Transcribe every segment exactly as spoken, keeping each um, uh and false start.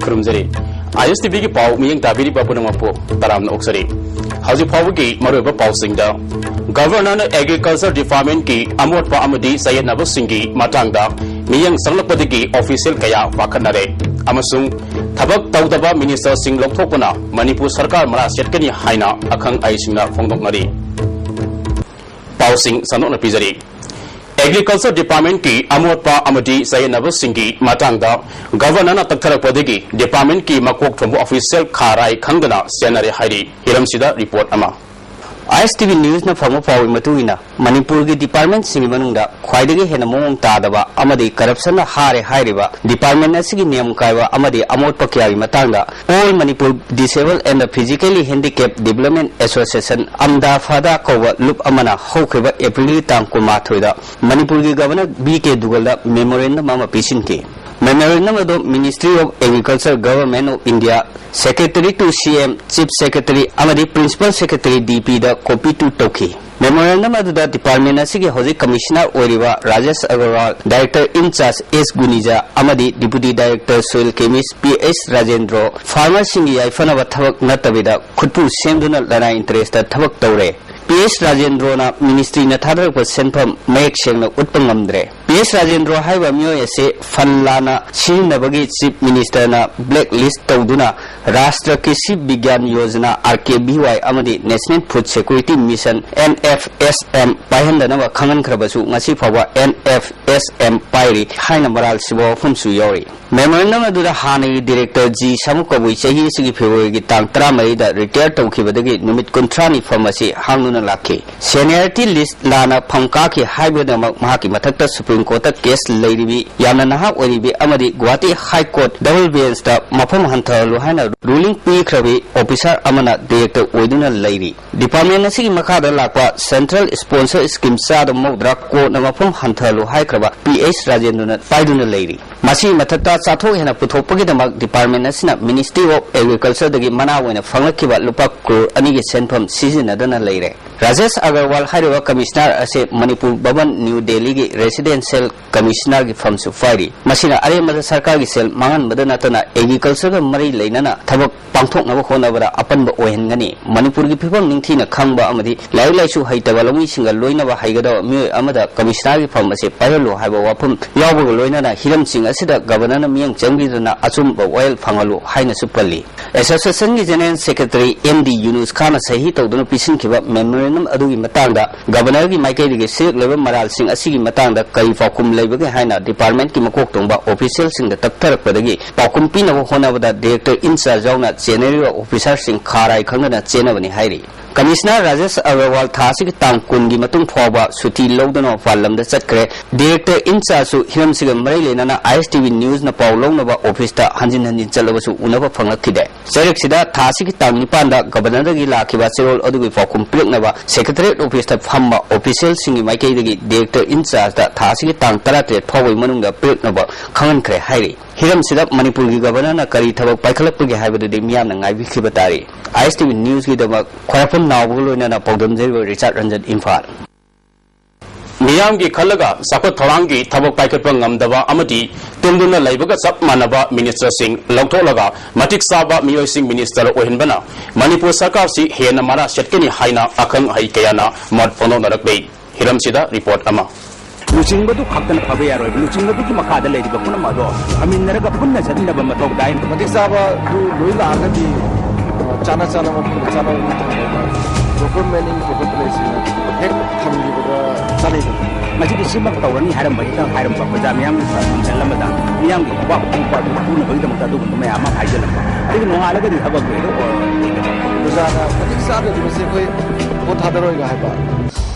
ꯈꯨꯔꯨꯝꯖꯔꯤ꯫ ꯑꯥꯏ ꯑꯦꯁ T ꯚꯤꯒꯤ ꯄꯥꯎ ꯃꯤꯠꯌꯦꯡ ꯇꯥꯕꯤꯔꯤꯕ ꯄꯨꯝꯅꯃꯛꯄꯨ ꯇꯔꯥꯝꯅ ꯑꯣꯛꯆꯔꯤ꯫ ꯍꯧꯖꯤꯛ ꯐꯥꯎꯕꯒꯤ ꯃꯔꯨꯑꯣꯏꯕ ꯄꯥꯎꯁꯤꯡꯗ, Governorꯅ Agriculture Departmentꯀꯤ ꯑꯃꯣꯠꯄ ꯑꯃꯗꯤ ꯆꯌꯦꯠꯅꯕꯁꯤꯡꯒꯤ ꯃꯇꯥꯡꯗ ꯃꯤꯠꯌꯦꯡ ꯆꯪꯂꯛꯄꯗꯒꯤ official ꯀꯌꯥ ꯄꯥꯈꯠꯅꯔꯦ ꯑꯃꯁꯨꯡ ꯊꯕꯛ ꯇꯧꯗꯕ ministerꯁꯤꯡ ꯂꯧꯊꯣꯛꯄꯅ ꯃꯅꯤꯄꯨꯔ ꯁꯔꯀꯥꯔ ꯃꯔꯥ ꯁꯦꯠꯀꯅꯤ ꯍꯥꯏꯅ ꯑꯈꯪ ꯑꯍꯩꯁꯤꯡꯅ ꯐꯣꯡꯗꯣꯛꯅꯔꯤ꯫ ꯄꯥꯎꯁꯤꯡ ꯁꯟꯗꯣꯛꯅ ꯄꯤꯖꯔꯤ꯫ Agriculture Departmentꯀꯤ ꯑꯃꯣꯠꯄ ꯑꯃꯗꯤ ꯆꯌꯦꯠꯅꯕꯁꯤꯡꯒꯤ ꯃꯇꯥꯡꯗ Governorꯅ ꯀꯛꯊꯔꯛꯄꯗꯒꯤ departmentꯀꯤ ꯃꯀꯣꯛ ꯊꯣꯡꯕ official ꯈꯥ ꯔꯥꯏ ꯈꯪꯗꯅ ꯆꯦꯟꯅꯔꯦ ꯍꯥꯏꯔꯤ꯫ ꯍꯤꯔꯝꯁꯤꯗ report ꯑꯃ꯫ ꯑꯥꯏ ꯑꯦꯁ ꯇꯤ ꯚꯤ newsꯅ ꯐꯪꯕ ꯄꯥꯎꯒꯤ ꯃꯇꯨꯡ ꯏꯟꯅ, ꯃꯅꯤꯄꯨꯔꯒꯤ departmentꯁꯤꯡꯒꯤ ꯃꯅꯨꯡꯗ ꯈ꯭ꯋꯥꯏꯗꯒꯤ ꯍꯦꯟꯅ ꯃꯑꯣꯡ ꯇꯥꯗꯕ ꯑꯃꯗꯤ corruptionꯅ ꯍꯥꯔꯦ ꯍꯥꯏꯔꯤꯕ department ꯑꯁꯤꯒꯤ ꯅꯤꯌꯝ ꯀꯥꯏꯕ ꯑꯃꯗꯤ ꯑꯃꯣꯠꯄ ꯀꯌꯥꯒꯤ ꯃꯇꯥꯡꯗ All Manipur Disabled and the Physically Handicapped Development Association, ꯑꯝꯗꯥꯐꯥꯗꯥ ꯀꯧꯕ ꯂꯨꯞ ꯑꯃꯅ ꯍꯧꯈꯤꯕ Aprilꯒꯤ ꯇꯥꯡ ꯀꯨꯟꯃꯥꯊꯣꯏꯗ ꯃꯅꯤꯄꯨꯔꯒꯤ Governor ꯕꯤ ꯀꯦ ꯗꯨꯒꯜꯗ memorandum ꯑꯃ ꯄꯤꯁꯤꯟꯈꯤ꯫ Memorandum ꯑꯗꯨ Ministry of Agriculture, Government of India, Secretary to C M, Chief Secretary ꯑꯃꯗꯤ Principal Secretary D P the copy to ꯇꯧꯈꯤ꯫ Memorandum ꯑꯗꯨꯗ department ꯑꯁꯤꯒꯤ ꯍꯧꯖꯤꯛ commissioner ꯑꯣꯏꯔꯤꯕ Rajesh Agarwal, director in charge ꯑꯦꯁ ꯒꯨꯅꯤꯖꯥ ꯑꯃꯗꯤ deputy director soil chemist P S Rajendro, farmerꯁꯤꯡꯒꯤ ꯌꯥꯏꯐꯅꯕ ꯊꯕꯛ ꯅꯠꯇꯕꯤꯗ ꯈꯨꯠꯄꯨ ꯁꯦꯝꯗꯨꯅ ꯂꯅꯥꯏ interestꯇ ꯊꯕꯛ ꯇꯧꯔꯦ꯫ ꯄꯤ ꯑꯦꯁ ꯔꯥꯖꯦꯟꯗ꯭ꯔꯣꯅ ministryꯅ ꯊꯥꯗꯔꯛꯄ ꯁꯦꯟꯐꯝ ꯃꯌꯦꯛ ꯁꯦꯡꯅ ꯎꯠꯄ ꯉꯝꯗ꯭ꯔꯦ꯫ ꯄꯤ ꯑꯦꯁ ꯔꯥꯖꯦꯟꯗ꯭ꯔꯣ ꯍꯥꯏꯕ ꯃꯤꯑꯣꯏ ꯑꯁꯤ fund ꯂꯥꯟꯅ ꯁꯤꯖꯤꯟꯅꯕꯒꯤ Chief Ministerꯅ blacklist ꯇꯧꯗꯨꯅ ꯔꯥꯁꯇ꯭ꯔ ꯀ꯭ꯔꯤꯁꯤ ꯕꯤꯒ꯭ꯌꯥꯟ Yojana, R K V Y, ꯑꯃꯗꯤ National Food Security Mission, N F S M, ꯄꯥꯏꯍꯟꯗꯅꯕ ꯈꯪꯍꯟꯈ꯭ꯔꯕꯁꯨ ꯉꯁꯤ ꯐꯥꯎꯕ ꯑꯦꯟ ꯑꯦꯐ ꯑꯦꯁ ꯑꯦꯝ ꯄꯥꯏꯔꯤ ꯍꯥꯏꯅ ꯃꯔꯥꯜ ꯁꯤꯕ ꯋꯥꯐꯝꯁꯨ ꯌꯥꯎꯔꯤ꯫ Memorandum ꯑꯗꯨꯗ ꯍꯥꯟꯅꯒꯤ director ꯖꯤ ꯁꯥꯃꯨ ꯀꯕꯨꯏ ꯆꯍꯤ ꯑꯁꯤꯒꯤ Februaryꯒꯤ ꯇꯥꯡ ꯇꯔꯥꯃꯔꯤꯗ retire ꯇꯧꯈꯤꯕꯗꯒꯤ ꯅꯨꯃꯤꯠ ꯀꯨꯟꯊ꯭ꯔꯥꯅꯤ ꯐꯝ ꯑꯁꯤ ꯍꯥꯡꯗꯨꯅ ꯂꯥꯛꯈꯤ꯫ Seniority list ꯂꯥꯟꯅ ꯐꯝ ꯀꯥꯈꯤ ꯍꯥꯏꯕꯒꯤꯗꯃꯛ ꯃꯍꯥꯛꯀꯤ ꯃꯊꯛꯇ Supreme Courtꯇ case ꯂꯩꯔꯤꯕꯤ, ꯌꯥꯝꯅ ꯅꯍꯥ ꯑꯣꯏꯔꯤꯕꯤ ꯑꯃꯗꯤ Guwahati High Court double benchꯇ ꯃꯐꯝ ꯍꯟꯊꯍꯜꯂꯨ ꯍꯥꯏꯅ ruling ꯄꯤꯈ꯭ꯔꯕꯤ officer ꯑꯃꯅ director ꯑꯣꯏꯗꯨꯅ ꯂꯩꯔꯤ꯫ Department ꯑꯁꯤꯒꯤ ꯃꯈꯥꯗ ꯂꯥꯛꯄ Central Sponsor Scheme ꯆꯥꯗ ꯃꯧꯗ꯭ꯔꯥ courtꯅ ꯃꯐꯝ ꯍꯟꯊꯍꯜꯂꯨ ꯍꯥꯏꯈ꯭ꯔꯕ ꯄꯤ ꯑꯦꯁ ꯔꯥꯖꯦꯟꯗ꯭ꯔꯅ ꯄꯥꯏꯗꯨꯅ ꯂꯩꯔꯤ꯫ ꯃꯁꯤꯒꯤ ꯃꯊꯛꯇ ꯆꯥꯊꯣꯛ ꯍꯦꯟꯅ ꯄꯨꯊꯣꯛꯄꯒꯤꯗꯃꯛ department ꯑꯁꯤꯅ Ministry of Agricultureꯗꯒꯤ ꯃꯅꯥ ꯑꯣꯏꯅ ꯐꯪꯂꯛꯈꯤꯕ ꯂꯨꯄꯥ ꯀ꯭ꯔꯣꯔ ꯑꯅꯤꯒꯤ ꯁꯦꯟꯐꯝ ꯁꯤꯖꯤꯟꯅꯗꯅ ꯂꯩꯔꯦ꯫ ꯔꯥꯖꯦꯁ ꯑꯒꯔꯋꯥꯜ ꯍꯥꯏꯔꯤꯕ ꯀꯃꯤꯁꯅꯔ ꯑꯁꯤ ꯃꯅꯤꯄꯨꯔ ꯚꯕꯟ, ꯅ꯭ꯌꯨ ꯗꯦꯜꯂꯤꯒꯤ ꯔꯦꯁꯤꯗꯦꯟꯁꯤꯌꯦꯜ ꯀꯃꯤꯁꯅꯔꯒꯤ ꯐꯝꯁꯨ ꯄꯥꯏꯔꯤ꯫ ꯃꯁꯤꯅ ꯑꯔꯦꯝꯕꯗ ꯁꯔꯀꯥꯔꯒꯤ ꯁꯦꯜ ꯃꯥꯡꯍꯟꯕꯗ ꯅꯠꯇꯅ ꯑꯦꯒ꯭ꯔꯤꯀꯜꯆꯔꯒ ꯃꯔꯤ ꯂꯩꯅꯅ ꯊꯕꯛ ꯄꯥꯡꯊꯣꯛꯅꯕ ꯍꯣꯠꯅꯕꯗ ꯑꯄꯟꯕ ꯑꯣꯏꯍꯟꯒꯅꯤ꯫ ꯃꯅꯤꯄꯨꯔꯒꯤ ꯐꯤꯕꯝ ꯅꯤꯡꯊꯤꯅ ꯈꯪꯕ ꯑꯃꯗꯤ ꯂꯥꯏꯔꯤꯛ ꯂꯥꯏꯁꯨ ꯍꯩꯇꯕ ꯂꯧꯃꯤꯁꯤꯡꯒ ꯂꯣꯏꯅꯕ ꯍꯩꯒꯗꯕ ꯃꯤꯑꯣꯏ ꯑꯃꯗ ꯀꯃꯤꯁꯅꯔꯒꯤ ꯐꯝ ꯑꯁꯤ ꯄꯥꯏꯍꯜꯂꯨ ꯍꯥꯏꯕ ꯋꯥꯐꯝ ꯌꯥꯎꯕꯒ ꯂꯣꯏꯅꯅ ꯍꯤꯔꯝꯁꯤꯡ ꯑꯁꯤꯗ ꯒꯕꯔꯅꯔꯅ ꯃꯤꯠꯌꯦꯡ ꯆꯪꯕꯤꯗꯨꯅ ꯑꯆꯨꯝꯕ ꯋꯥꯌꯦꯜ ꯐꯪꯍꯜꯂꯨ ꯍꯥꯏꯅꯁꯨ ꯄꯜꯂꯤ꯫ ꯑꯦꯁꯣꯁꯤꯌꯦꯁꯟꯒꯤ ꯖꯦꯅꯔꯦꯜ ꯁꯦꯀ꯭ꯔꯦꯇꯔꯤ ꯑꯦꯝ ꯗꯤ ꯌꯨꯅꯨꯁ ꯈꯥꯟꯅ ꯁꯍꯤ ꯇꯧꯗꯨꯅ ꯄꯤꯁꯤꯟꯈꯤꯕ ꯃꯦꯃꯣꯔꯦꯟꯗꯝ ꯑꯗꯨꯒꯤ ꯃꯇꯥꯡꯗ ꯒꯕꯔꯅꯔꯒꯤ ꯃꯥꯏꯀꯩꯗꯒꯤ ꯁꯤꯔꯛꯂꯤꯕ ꯃꯔꯥꯜꯁꯤꯡ ꯑꯁꯤꯒꯤ ꯃꯇꯥꯡꯗ ꯀꯔꯤ ꯄꯥꯎꯈꯨꯝ ꯂꯩꯕꯒꯦ ꯍꯥꯏꯅ ꯗꯤꯄꯥꯔꯠꯃꯦꯟꯠꯀꯤ ꯃꯀꯣꯛ ꯊꯣꯡꯕ ꯑꯣꯐꯤꯁꯤꯌꯦꯜꯁꯤꯡꯗ ꯇꯛꯊꯔꯛꯄꯗꯒꯤ ꯄꯥꯎꯈꯨꯝ ꯄꯤꯅꯕ ꯍꯣꯠꯅꯕꯗ ꯗꯤꯔꯦꯛꯇꯔ ꯏꯟꯆꯥꯔꯖ ꯌꯥꯎꯅ ꯆꯦꯟꯅꯔꯤꯕ ꯑꯣꯐꯤꯁꯥꯔꯁꯤꯡ ꯈꯥ ꯔꯥꯏ ꯈꯪꯗꯅ ꯆꯦꯟꯅꯕꯅꯤ ꯍꯥꯏꯔꯤ꯫ ꯀꯃꯤꯁꯅꯔ ꯔꯥꯖꯦꯁ ꯑꯒꯔꯋꯥꯜ ꯊꯥ ꯑꯁꯤꯒꯤ ꯇꯥꯡ ꯀꯨꯟꯒꯤ ꯃꯇꯨꯡ ꯐꯥꯎꯕ ꯁꯨꯇꯤ ꯂꯧꯗꯨꯅ ꯃꯄꯥꯟ ꯂꯝꯗ ꯆꯠꯈ꯭ꯔꯦ꯫ ꯗꯤꯔꯦꯛꯇꯔ ꯏꯟꯆꯥꯔꯖꯁꯨ ꯍꯤꯔꯝꯁꯤꯒ ꯃꯔꯤ ꯂꯩꯅꯅ ꯑꯥꯏ ꯑꯦꯁ ꯇꯤ ꯚꯤ ꯅ꯭ꯌꯨꯁꯅ ꯄꯥꯎ ꯂꯧꯅꯕ ꯑꯣꯐꯤꯁꯇ ꯍꯟꯖꯤꯟ ꯍꯟꯖꯤꯟ ꯆꯠꯂꯕꯁꯨ ꯎꯅꯕ ꯐꯪꯂꯛꯈꯤꯗꯦ꯫ ꯆꯩꯔꯛꯁꯤꯗ ꯊꯥ ꯑꯁꯤꯒꯤ ꯇꯥꯡ ꯅꯤꯄꯥꯟꯗ ꯒꯕꯔꯅꯔꯗꯒꯤ ꯂꯥꯛꯈꯤꯕ ꯆꯦꯔꯣꯜ ꯑꯗꯨꯒꯤ ꯄꯥꯎꯈꯨꯝ ꯄꯤꯔꯛꯅꯕ ꯁꯦꯀ꯭ꯔꯦꯇꯔꯤꯌꯦꯠ ꯑꯣꯐꯤꯁꯇ ꯐꯝꯕ ꯑꯣꯐꯤꯁꯤꯌꯦꯜꯁꯤꯡꯒꯤ ꯃꯥꯏꯀꯩꯗꯒꯤ ꯗꯤꯔꯦꯛꯇꯔ ꯏꯟꯆꯥꯔꯖꯇ ꯊꯥ ꯑꯁꯤꯒꯤ ꯇꯥꯡ ꯇꯔꯥꯇꯔꯦꯠ ꯐꯥꯎꯕꯒꯤ ꯃꯅꯨꯡꯗ ꯄꯤꯔꯛꯅꯕ ꯈꯪꯍꯟꯈ꯭ꯔꯦ ꯍꯥꯏꯔꯤ꯫ ꯍꯤꯔꯝꯁꯤꯗ ꯃꯅꯤꯄꯨꯔꯒꯤ ꯒꯕꯔꯅꯔꯅ ꯀꯔꯤ ꯊꯕꯛ ꯄꯥꯏꯈꯠꯂꯛꯄꯒꯦ ꯍꯥꯏꯕꯗꯨꯗꯤ ꯃꯤꯌꯥꯝꯅ ꯉꯥꯏꯕꯤꯈꯤꯕ ꯇꯥꯔꯤ꯫ ꯑꯥꯏ ꯑꯦꯁ ꯇꯤ ꯚꯤ ꯅ꯭ꯌꯨꯁꯀꯤꯗꯃꯛ ꯈ꯭ꯋꯥꯏꯔꯥꯛꯄꯝ ꯅꯥꯎꯕꯒ ꯂꯣꯏꯅꯅ ꯄꯥꯎꯗꯝꯖꯔꯤꯕ ꯔꯤꯆꯥꯔꯗ ꯔꯟꯖꯟ, ꯏꯝꯐꯥꯜ꯫ ꯃꯤꯌꯥꯝꯒꯤ ꯈꯜꯂꯒ ꯆꯥꯎꯈꯠ ꯊꯧꯔꯥꯡꯒꯤ ꯊꯕꯛ ꯄꯥꯏꯈꯠꯄ ꯉꯝꯗꯕ ꯑꯃꯗꯤ ꯇꯨꯝꯗꯨꯅ ꯂꯩꯕꯒ ꯆꯞ ꯃꯥꯟꯅꯕ ꯃꯤꯅꯤꯁꯇꯔꯁꯤꯡ ꯂꯧꯊꯣꯛꯂꯒ ꯃꯇꯤꯛ ꯆꯥꯕ ꯃꯤꯑꯣꯏꯁꯤꯡ ꯃꯤꯅꯤꯁꯇꯔ ꯑꯣꯏꯍꯟꯕꯅ ꯃꯅꯤꯄꯨꯔ ꯁꯔꯀꯥꯔꯁꯤ ꯍꯦꯟꯅ ꯃꯔꯥ ꯁꯦꯠꯀꯅꯤ ꯍꯥꯏꯅ ꯑꯈꯪ ꯑꯍꯩ ꯀꯌꯥꯅ ꯃꯣꯠ ꯐꯣꯡꯗꯣꯛꯅꯔꯛꯂꯤ꯫ ꯍꯤꯔꯝꯁꯤꯗ ꯔꯤꯄꯣꯔꯠ ꯑꯃ꯫ ꯂꯨꯆꯤꯡꯕꯗꯨ ꯈꯛꯇꯅ ꯐꯕ ꯌꯥꯔꯣꯏꯕ, ꯂꯨꯆꯤꯡꯕꯗꯨꯒꯤ ꯃꯈꯥꯗ ꯂꯩꯔꯤꯕ ꯄꯨꯝꯅꯃꯛ ꯑꯗꯣ ꯐꯃꯤꯟꯅꯔꯒ ꯄꯨꯟꯅ ꯆꯠꯃꯤꯟꯅꯕ ꯃꯊꯧ ꯇꯥꯏ꯫ ꯃꯇꯤꯛ ꯆꯥꯕꯗꯨ ꯂꯣꯏ ꯂꯥꯛꯑꯒꯗꯤ, ꯑ, ꯆꯥꯅ ꯆꯥꯅꯕ ꯃꯐꯝꯗ ꯆꯥꯅꯕ ꯑꯃ ꯊꯝꯕ ꯌꯥꯏ꯫ ꯄ꯭ꯔꯣꯄꯔ ꯃꯦꯅꯤꯡ, ꯄ꯭ꯔꯣꯄꯔ ꯄ꯭ꯂꯦꯁꯁꯤꯡ ꯍꯦꯛ ꯊꯝꯈꯤꯕꯗ ꯆꯥꯅꯩꯗꯅ꯫ ꯃꯁꯤꯗꯤ ꯁꯤꯃꯛ ꯇꯧꯔꯅꯤ ꯍꯥꯏꯔꯝꯕ, ꯍꯦꯛꯇ ꯍꯥꯏꯔꯝꯕ, ꯄ꯭ꯔꯖꯥ ꯃꯤꯌꯥꯝꯒꯤ ꯐꯪꯁꯟ ꯑꯃꯗ ꯃꯤꯌꯥꯝꯒꯤ ꯑꯋꯥꯕ ꯄꯨꯝꯕ ꯑꯗꯨ ꯄꯨꯅꯕꯒꯤꯗꯃꯛꯇ ꯑꯗꯨꯒꯨꯝꯕ ꯃꯌꯥꯝ ꯑꯃ ꯍꯥꯏꯖꯤꯜꯂꯝꯕ, ꯑꯗꯒꯤ ꯅꯣꯡꯉꯥꯜꯂꯒꯗꯤ ꯊꯕꯛꯇꯨ ꯍꯦꯛꯇ ꯑꯣꯏꯔꯣꯏ꯫ ꯄ꯭ꯔꯖꯥꯅ ꯃꯇꯤꯛ ꯆꯥꯗ꯭ꯔꯗꯤ ꯃꯁꯤ ꯑꯩꯈꯣꯏ ꯚꯣꯠ ꯊꯥꯗꯔꯣꯏꯒ ꯍꯥꯏꯕ꯫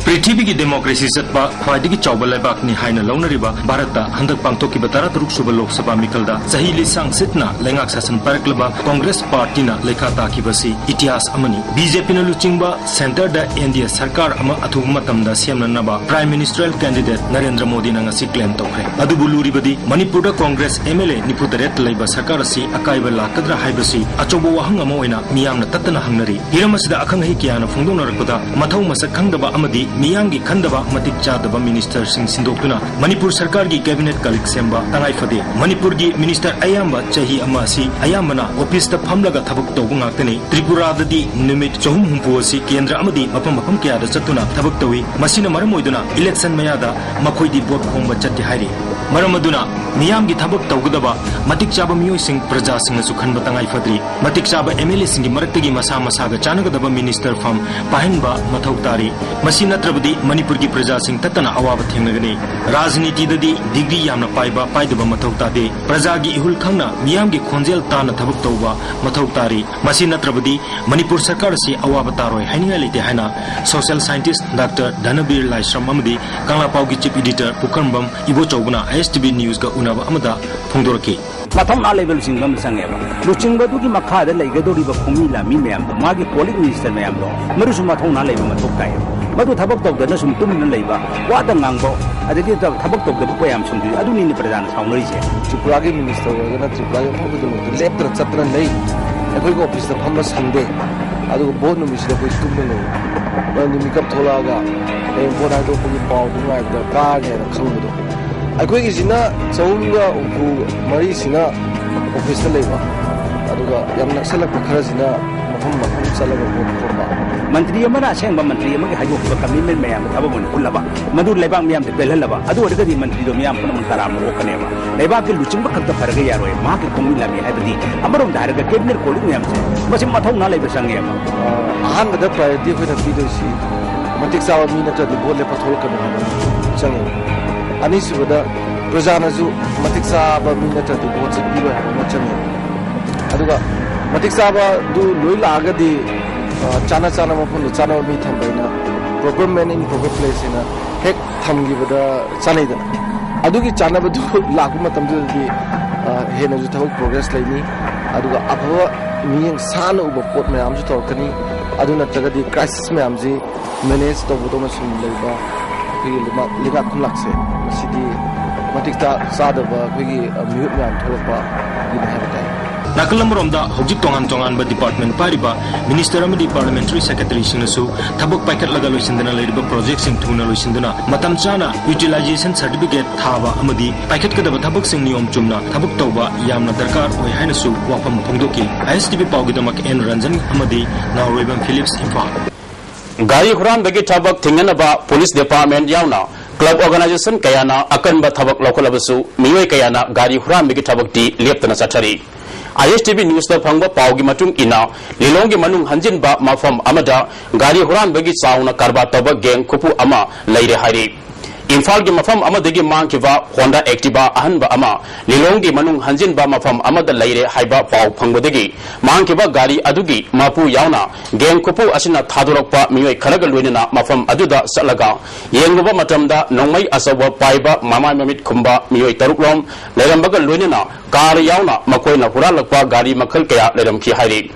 ꯄ꯭ꯔꯤꯊꯤꯕꯤꯒꯤ ꯗꯦꯃꯣꯀ꯭ꯔꯦꯁꯤ ꯆꯠꯄ ꯈ꯭ꯋꯥꯏꯗꯒꯤ ꯆꯥꯎꯕ ꯂꯩꯕꯥꯛꯅꯤ ꯍꯥꯏꯅ ꯂꯧꯅꯔꯤꯕ ꯚꯥꯔꯠꯇ ꯍꯟꯗꯛ ꯄꯥꯡꯊꯣꯛꯈꯤꯕ ꯇꯔꯥꯇꯔꯨꯛ ꯁꯨꯕ ꯂꯣꯛ ꯁꯚꯥ ꯃꯤꯈꯜꯗ ꯆꯍꯤ ꯂꯤꯁꯥꯡ ꯁꯤꯠꯅ ꯂꯩꯉꯥꯛ ꯁꯥꯁꯟ ꯄꯥꯏꯔꯛꯂꯕ ꯀꯣꯡꯒ꯭ꯔꯦꯁ ꯄꯥꯔꯇꯤꯅ ꯂꯩꯈꯥ ꯇꯥꯈꯤꯕꯁꯤ ꯏꯇꯤꯍꯥꯁ ꯑꯃꯅꯤ꯫ ꯕꯤ ꯖꯦ ꯄꯤꯅ ꯂꯨꯆꯤꯡꯕ ꯁꯦꯟꯇꯔꯗ ꯑꯦꯟ ꯗꯤ ꯑꯦ ꯁꯔꯀꯥꯔ ꯑꯃ ꯑꯊꯨꯕ ꯃꯇꯝꯗ ꯁꯦꯝꯅꯅꯕ ꯄ꯭ꯔꯥꯏꯝ ꯃꯤꯅꯤꯁꯇꯔꯦꯜ ꯀꯦꯟꯗꯤꯗꯦꯠ ꯅꯔꯦꯟꯗ꯭ꯔ ꯃꯣꯗꯤꯅ ꯉꯁꯤ ꯀ꯭ꯂꯦꯝ ꯇꯧꯈ꯭ꯔꯦ꯫ ꯑꯗꯨꯕꯨ ꯂꯨꯔꯤꯕꯗꯤ ꯃꯅꯤꯄꯨꯔꯗ ꯀꯣꯡꯒ꯭ꯔꯦꯁ ꯑꯦꯝ ꯑꯦꯜ ꯑꯦ ꯅꯤꯐꯨ ꯇꯔꯦꯠꯇ ꯂꯩꯕ ꯁꯔꯀꯥꯔ ꯑꯁꯤ ꯑꯀꯥꯏꯕ ꯂꯥꯛꯀꯗ꯭ꯔꯥ ꯍꯥꯏꯕꯁꯤ ꯑꯆꯧꯕ ꯋꯥꯍꯪ ꯑꯃ ꯑꯣꯏꯅ ꯃꯤꯌꯥꯝꯅ ꯇꯠꯇꯅ ꯍꯪꯅꯔꯤ꯫ ꯍꯤꯔꯝ ꯑꯁꯤꯗ ꯑꯈꯪ ꯑꯍꯩ ꯀꯌꯥꯅ ꯐꯣꯡꯗꯣꯛꯅꯔꯛꯄꯗ ꯃꯊꯧ ꯃꯁꯛ ꯈꯪꯗꯕ ꯑꯃꯗꯤ ꯃꯤꯌꯥꯝꯒꯤ ꯈꯟꯗꯕ ꯃꯇꯤꯛ ꯆꯥꯗꯕ ꯃꯤꯅꯤꯁꯇꯔꯁꯤꯡ ꯁꯤꯟꯗꯣꯛꯇꯨꯅ ꯃꯅꯤꯄꯨꯔ ꯁꯔꯀꯥꯔꯒꯤ ꯀꯦꯕꯤꯅꯦꯠ ꯀꯂꯤꯛ ꯁꯦꯝꯕ ꯇꯉꯥꯏ ꯐꯗꯦ꯫ ꯃꯅꯤꯄꯨꯔꯒꯤ ꯃꯤꯅꯤꯁꯇꯔ ꯑꯌꯥꯝꯕ ꯆꯍꯤ ꯑꯃ ꯑꯁꯤ ꯑꯌꯥꯝꯕꯅ ꯑꯣꯐꯤꯁꯇ ꯐꯝꯂꯒ ꯊꯕꯛ ꯇꯧꯕ ꯉꯥꯛꯇꯅꯤ꯫ ꯇ꯭ꯔꯤꯄꯨꯔꯥꯗꯗꯤ ꯅꯨꯃꯤꯠ ꯆꯍꯨꯝ ꯍꯨꯝꯐꯨ ꯑꯁꯤ ꯀꯦꯟꯗ꯭ꯔ ꯑꯃꯗꯤ ꯃꯐꯝ ꯃꯐꯝ ꯀꯌꯥꯗ ꯆꯠꯇꯨꯅ ꯊꯕꯛ ꯇꯧꯏ꯫ ꯃꯁꯤꯅ ꯃꯔꯝ ꯑꯣꯏꯗꯨꯅ ꯏꯂꯦꯛꯁꯟ ꯃꯌꯥꯗ ꯃꯈꯣꯏꯗꯤ ꯚꯣꯠ ꯈꯣꯝꯕ ꯆꯠꯇꯦ ꯍꯥꯏꯔꯤ꯫ ꯃꯔꯝ ꯑꯗꯨꯅ ꯃꯤꯌꯥꯝꯒꯤ ꯊꯕꯛ ꯇꯧꯒꯗꯕ ꯃꯇꯤꯛ ꯆꯥꯕ ꯃꯤꯑꯣꯏꯁꯤꯡ ꯄ꯭ꯔꯖꯥꯁꯤꯡꯅꯁꯨ ꯈꯟꯕ ꯇꯉꯥꯏ ꯐꯗ꯭ꯔꯤ꯫ ꯃꯇꯤꯛ ꯆꯥꯕ ꯑꯦꯝ ꯑꯦꯜ ꯑꯦꯁꯤꯡꯒꯤ ꯃꯔꯛꯇꯒꯤ ꯃꯁꯥ ꯃꯁꯥꯒ ꯆꯥꯟꯅꯒꯗꯕ ꯃꯤꯅꯤꯁꯇꯔ ꯐꯝ ꯄꯥꯏꯍꯟꯕ ꯃꯊꯧ ꯇꯥꯔꯤ꯫ ꯃꯁꯤ ꯅꯠꯇ꯭ꯔꯕꯗꯤ ꯃꯅꯤꯄꯨꯔꯒꯤ ꯄ꯭ꯔꯖꯥꯁꯤꯡ ꯇꯠꯇꯅ ꯑꯋꯥꯕ ꯊꯦꯡꯅꯒꯅꯤ꯫ ꯔꯥꯖꯅꯤꯇꯤꯗꯗꯤ ꯗꯤꯒ꯭ꯔꯤ ꯌꯥꯝꯅ ꯄꯥꯏꯕ ꯄꯥꯏꯗꯕ ꯃꯊꯧ ꯇꯥꯗꯦ꯫ ꯄ꯭ꯔꯖꯥꯒꯤ ꯏꯍꯨꯜ ꯈꯪꯅ ꯃꯤꯌꯥꯝꯒꯤ ꯈꯣꯟꯖꯦꯜ ꯇꯥꯅ ꯊꯕꯛ ꯇꯧꯕ ꯃꯊꯧ ꯇꯥꯔꯤ꯫ ꯃꯁꯤ ꯅꯠꯇ꯭ꯔꯕꯗꯤ ꯃꯅꯤꯄꯨꯔ ꯁꯔꯀꯥꯔ ꯑꯁꯤ ꯑꯋꯥꯕ ꯇꯥꯔꯣꯏ ꯍꯥꯏꯅꯤꯡꯉꯥꯏ ꯂꯩꯇꯦ ꯍꯥꯏꯅ ꯁꯣꯁꯤꯌꯦꯜ ꯁꯥꯏꯟꯇꯤꯁ ꯗꯥꯛꯇꯔ ꯙꯅꯕꯤꯔ ꯂꯥꯏꯁ꯭ꯔꯝ ꯑꯃꯗꯤ ꯀꯪꯂꯥꯄꯥꯎꯒꯤ ꯆꯤꯐ ꯏꯗꯤꯇꯔ ꯄꯨꯈ꯭ꯔꯝꯕꯝ ꯏꯕꯣꯆꯧꯕꯅ ꯑꯥꯏ ꯑꯦꯁ ꯇꯤ ꯚꯤ ꯅ꯭ꯌꯨꯁꯀ ꯎꯅꯕ ꯑꯃꯗ ꯐꯣꯡꯗꯣꯔꯛꯈꯤ꯫ ꯃꯊꯧꯅꯥ ꯂꯩꯕ ꯂꯨꯆꯤꯡꯕ ꯑꯃ ꯆꯪꯉꯦꯕ꯫ ꯂꯨꯆꯤꯡꯕꯗꯨꯒꯤ ꯃꯈꯥꯗ ꯂꯩꯒꯗꯧꯔꯤꯕ ꯈꯣꯡꯃꯤ ꯂꯥꯟꯃꯤ ꯃꯌꯥꯝꯗꯣ, ꯃꯥꯒꯤ ꯀꯣꯂꯤꯛ ꯃꯤꯅꯤꯁꯇꯔ ꯃꯌꯥꯝꯗꯣ, ꯃꯗꯨꯁꯨ ꯃꯊꯧꯅꯥ ꯂꯩꯕ ꯃꯊꯧ ꯇꯥꯏꯌꯦꯕ꯫ ꯃꯗꯨ ꯊꯕꯛ ꯇꯧꯗꯅ ꯁꯨꯝ ꯇꯨꯝꯗꯅ ꯂꯩꯕ, ꯋꯥꯗ ꯉꯥꯡꯕ, ꯑꯗꯒꯤ ꯊꯕꯛ ꯇꯧꯗꯕ ꯃꯌꯥꯝꯁꯤꯡꯗꯨꯗꯤ ꯑꯗꯨꯅꯤꯅꯦ ꯄ꯭ꯔꯖꯥꯅ ꯁꯥꯎꯅꯔꯤꯁꯦ꯫ ꯇ꯭ꯔꯤꯄꯨꯔꯥꯒꯤ ꯃꯤꯅꯤꯁꯇꯔ ꯑꯣꯏꯔꯒꯅ ꯇ꯭ꯔꯤꯄꯨꯔꯥꯒꯤ ꯃꯐꯝ ꯈꯨꯗꯤꯡꯃꯛꯇ ꯂꯦꯞꯇꯅ ꯆꯠꯇꯅ ꯂꯩ꯫ ꯑꯩꯈꯣꯏꯒꯤ ꯑꯣꯐꯤꯁꯇ ꯐꯝꯕ ꯁꯪꯗꯦ꯫ ꯑꯗꯨꯒ ꯚꯣꯠ ꯅꯨꯃꯤꯠꯁꯤꯗ ꯑꯩꯈꯣꯏ ꯇꯨꯝꯃ ꯂꯩ꯫ ꯃꯔꯝꯗꯤ ꯃꯤꯀꯞ ꯊꯣꯛꯂꯛꯑꯒ ꯍꯌꯦꯡ ꯚꯣꯠ ꯍꯥꯏꯗꯣꯛꯄꯒꯤ ꯄꯥꯎꯗꯨ ꯉꯥꯏꯕꯗ ꯀꯥꯔꯅꯦꯅ ꯈꯪꯕꯗꯣ꯫ ꯑꯩꯈꯣꯏꯒꯤꯁꯤꯅ ꯆꯍꯨꯝꯒ ꯍꯨꯝꯐꯨ ꯃꯔꯤꯁꯤꯅ ꯑꯣꯐꯤꯁꯇ ꯂꯩꯕ, ꯑꯗꯨꯒ ꯌꯥꯝ ꯅꯛꯁꯜꯂꯛꯄ ꯈꯔꯁꯤꯅ ꯃꯐꯝ ꯃꯐꯝ ꯆꯠꯂꯒ ꯚꯣꯠ ꯈꯣꯝꯕ꯫ ꯃꯟꯇ꯭ꯔꯤ ꯑꯃꯅ ꯑꯁꯦꯡꯕ ꯃꯟꯇ꯭ꯔꯤ ꯑꯃꯒꯤ ꯍꯥꯏꯗꯣꯛꯈꯤꯕ ꯀꯃꯤꯠꯃꯦꯟ ꯃꯌꯥꯝꯗꯣ ꯊꯕꯛ ꯑꯣꯏꯅ ꯎꯠꯂꯕ, ꯃꯗꯨ ꯂꯩꯕꯥꯛ ꯃꯤꯌꯥꯝꯗ ꯄꯦꯜꯍꯜꯂꯕ, ꯑꯗꯨ ꯑꯣꯏꯔꯒꯗꯤ ꯃꯟꯇ꯭ꯔꯤꯗꯣ ꯃꯤꯌꯥꯝ ꯄꯨꯝꯅꯃꯛ ꯇꯔꯥꯝꯅ ꯑꯣꯛꯀꯅꯦꯕ꯫ ꯂꯩꯕꯥꯛꯀꯤ ꯂꯨꯆꯤꯡꯕ ꯈꯛꯇ ꯐꯔꯒ ꯌꯥꯔꯣꯏ, ꯃꯍꯥꯛꯀꯤ ꯈꯣꯡꯃꯤ ꯂꯥꯟꯃꯤ ꯍꯥꯏꯕꯗꯤ ꯑꯃꯔꯣꯝꯗ ꯍꯥꯏꯔꯒ ꯀꯦꯕꯤꯅꯦꯠ ꯀꯣꯂꯤꯛ ꯃꯌꯥꯝꯁꯦ ꯃꯁꯤ ꯃꯊꯧꯅꯥ ꯂꯩꯕ ꯆꯪꯉꯦꯕ꯫ ꯑ, ꯑꯍꯥꯟꯕꯗ ꯄ꯭ꯔꯥꯏꯌꯣꯔꯤꯇꯤ ꯑꯩꯈꯣꯏꯅ ꯄꯤꯗꯣꯏꯁꯤ ꯃꯇꯤꯛ ꯆꯥꯕ ꯃꯤ ꯅꯠꯇ꯭ꯔꯗꯤ ꯚꯣꯠ ꯂꯦꯞꯄ ꯊꯣꯛꯂꯛꯀꯅꯨ ꯍꯥꯏꯕ ꯆꯪꯉꯦꯕ꯫ ꯑꯅꯤꯁꯨꯕꯗ ꯄ꯭ꯔꯖꯥꯅꯁꯨ ꯃꯇꯤꯛ ꯆꯥꯕ ꯃꯤ ꯅꯠꯇ꯭ꯔꯗꯤ ꯚꯣꯠꯁꯦ ꯄꯤꯔꯣꯏ ꯍꯥꯏꯕ ꯑꯃ ꯆꯪꯉꯦꯕ꯫ ꯑꯗꯨꯒ ꯃꯇꯤꯛ ꯆꯥꯕꯗꯨ ꯂꯣꯏ ꯂꯥꯛꯑꯒꯗꯤ, ꯑ, ꯆꯥꯅ ꯆꯥꯅꯕ ꯃꯐꯝꯗ ꯆꯥꯅꯕ ꯃꯤ ꯊꯝꯕ ꯑꯩꯅ Proper man in proper place ꯍꯥꯏꯅ ꯍꯦꯛ ꯊꯝꯈꯤꯕꯗ ꯆꯥꯅꯩꯗꯅ, ꯑꯗꯨꯒꯤ ꯆꯥꯅꯕꯗꯨ ꯂꯥꯛꯄ ꯃꯇꯝꯗꯨꯗꯗꯤ, ꯑ, ꯍꯦꯟꯅꯁꯨ ꯊꯕꯛ ꯄ꯭ꯔꯣꯒ꯭ꯔꯦꯁ ꯂꯩꯅꯤ꯫ ꯑꯗꯨꯒ ꯑꯐꯕ ꯃꯤꯠꯌꯦꯡ ꯁꯥꯟꯅ ꯎꯕ ꯄꯣꯠ ꯃꯌꯥꯝꯁꯨ ꯇꯧꯔꯛꯀꯅꯤ꯫ ꯑꯗꯨ ꯅꯠꯇ꯭ꯔꯒꯗꯤ ꯀ꯭ꯔꯥꯏꯁꯤꯁ ꯃꯌꯥꯝꯁꯤ ꯃꯦꯅꯦꯖ ꯇꯧꯕꯗꯧꯅ ꯁꯨꯝ ꯂꯩꯕ ꯑꯩꯈꯣꯏꯒꯤ ꯂꯩꯕꯥꯛ, ꯂꯩꯉꯥꯛ ꯈꯨꯂꯥꯛꯁꯦ ꯃꯁꯤꯗꯤ ꯃꯇꯤꯛ ꯆꯥ-, ꯆꯥꯗꯕ ꯑꯩꯈꯣꯏꯒꯤ, ꯑ, ꯃꯤꯍꯨꯠ ꯃꯌꯥꯝ ꯊꯣꯛꯂꯛꯄꯒꯤꯅꯤ ꯍꯥꯏꯕ ꯇꯥꯏ꯫ ꯅꯥꯀꯜ ꯑꯃꯔꯣꯝꯗ ꯍꯧꯖꯤꯛ ꯇꯣꯉꯥꯟ ꯇꯣꯉꯥꯟꯕ ꯗꯤꯄꯥꯔꯠꯃꯦꯟ ꯄꯥꯏꯔꯤꯕ ꯃꯤꯅꯤꯁꯇꯔ ꯑꯃꯗꯤ ꯄꯥꯔꯂꯤꯌꯥꯃꯦꯟꯇꯔꯤ ꯁꯦꯀ꯭ꯔꯦꯇꯔꯤꯁꯤꯡꯅꯁꯨ ꯊꯕꯛ ꯄꯥꯏꯈꯠꯂꯒ ꯂꯣꯏꯁꯤꯟꯗꯅ ꯂꯩꯔꯤꯕ ꯄ꯭ꯔꯣꯖꯦꯛꯁꯤꯡ ꯊꯨꯅ ꯂꯣꯏꯁꯤꯟꯗꯨꯅ ꯃꯇꯝ ꯆꯥꯅ ꯌꯨꯇꯤꯂꯥꯏꯖꯦꯁꯟ ꯁꯥꯔꯇꯤꯐꯤꯀꯦꯠ ꯊꯥꯕ ꯑꯃꯗꯤ ꯄꯥꯏꯈꯠꯀꯗꯕ ꯊꯕꯛꯁꯤꯡ ꯅꯤꯌꯣꯝ ꯆꯨꯝꯅ ꯊꯕꯛ ꯇꯧꯕ ꯌꯥꯝꯅ ꯗꯔꯀꯥꯔ ꯑꯣꯏ ꯍꯥꯏꯅꯁꯨ ꯋꯥꯐꯝ ꯐꯣꯡꯗꯣꯛꯈꯤ꯫ ꯑꯥꯏ ꯑꯦꯁ ꯇꯤ ꯚꯤ ꯄꯥꯎꯒꯤꯗꯃꯛ ꯑꯦꯟ ꯔꯟꯖꯟ ꯑꯃꯗꯤ ꯅꯥꯎꯔꯣꯏꯕꯝ ꯐꯤꯂꯤꯞꯁ, ꯏꯝꯐꯥꯜ꯫ ꯒꯥꯔꯤ ꯍꯨꯔꯥꯟꯕꯒꯤ ꯊꯕꯛ ꯊꯤꯡꯅꯅꯕ ꯄꯨꯂꯤꯁ ꯗꯤꯄꯥꯔꯠꯃꯦꯟ ꯌꯥꯎꯅ ꯀ꯭ꯂꯕ ꯑꯣꯔꯒꯅꯥꯏꯖꯦꯁꯟ ꯀꯌꯥꯅ ꯑꯀꯟꯕ ꯊꯕꯛ ꯂꯧꯈꯠꯂꯕꯁꯨ, ꯃꯤꯑꯣꯏ ꯀꯌꯥꯅ ꯒꯥꯔꯤ ꯍꯨꯔꯥꯟꯕꯒꯤ ꯊꯕꯛꯇꯤ ꯂꯦꯞꯇꯅ ꯆꯠꯊꯔꯤ꯫ ꯑꯥꯏ ꯑꯦꯁ ꯇꯤ ꯚꯤ ꯅ꯭ꯌꯨꯁꯇ ꯐꯪꯕ ꯄꯥꯎꯒꯤ ꯃꯇꯨꯡ ꯏꯟꯅ, ꯂꯤꯂꯣꯡꯒꯤ ꯃꯅꯨꯡ ꯍꯟꯖꯤꯟꯕ ꯃꯐꯝ ꯑꯃꯗ ꯒꯥꯔꯤ ꯍꯨꯔꯥꯟꯕꯒꯤ ꯆꯥꯎꯅ ꯀꯔꯕꯥꯔ ꯇꯧꯕ ꯒꯦꯡ ꯈꯨꯄꯨ ꯑꯃ ꯂꯩꯔꯦ ꯍꯥꯏꯔꯤ꯫ ꯏꯝꯐꯥꯜꯒꯤ ꯃꯐꯝ ꯑꯃꯗꯒꯤ ꯃꯥꯡꯈꯤꯕ ꯍꯣꯟꯗꯥ ꯑꯦꯛꯇꯤꯚꯥ ꯑꯍꯟꯕ ꯑꯃ ꯂꯤꯂꯣꯡꯒꯤ ꯃꯅꯨꯡ ꯍꯟꯖꯤꯟꯕ ꯃꯐꯝ ꯑꯃꯗ ꯂꯩꯔꯦ ꯍꯥꯏꯕ ꯄꯥꯎ ꯐꯪꯕꯗꯒꯤ, ꯃꯥꯡꯈꯤꯕ ꯒꯥꯔꯤ ꯑꯗꯨꯒꯤ ꯃꯄꯨ ꯌꯥꯎꯅ ꯒꯦꯡ ꯈꯨꯄꯨ ꯑꯁꯤꯅ ꯊꯥꯗꯣꯔꯛꯄ ꯃꯤꯑꯣꯏ ꯈꯔꯒ ꯂꯣꯏꯅꯅ ꯃꯐꯝ ꯑꯗꯨꯗ ꯆꯠꯂꯒ ꯌꯦꯡꯂꯨꯕ ꯃꯇꯝꯗ, ꯅꯣꯡꯃꯩ ꯑꯆꯧꯕ ꯄꯥꯏꯕ, ꯃꯃꯥꯏ ꯃꯃꯤꯠ ꯈꯨꯝꯕ ꯃꯤꯑꯣꯏ ꯇꯔꯨꯛ ꯔꯣꯝ ꯂꯩꯔꯝꯕꯒ ꯂꯣꯏꯅꯅ ꯀꯥꯔ ꯌꯥꯎꯅ ꯃꯈꯣꯏꯅ ꯍꯨꯔꯥꯜꯂꯛꯄ ꯒꯥꯔꯤ ꯃꯈꯜ ꯀꯌꯥ ꯂꯩꯔꯝꯈꯤ ꯍꯥꯏꯔꯤ꯫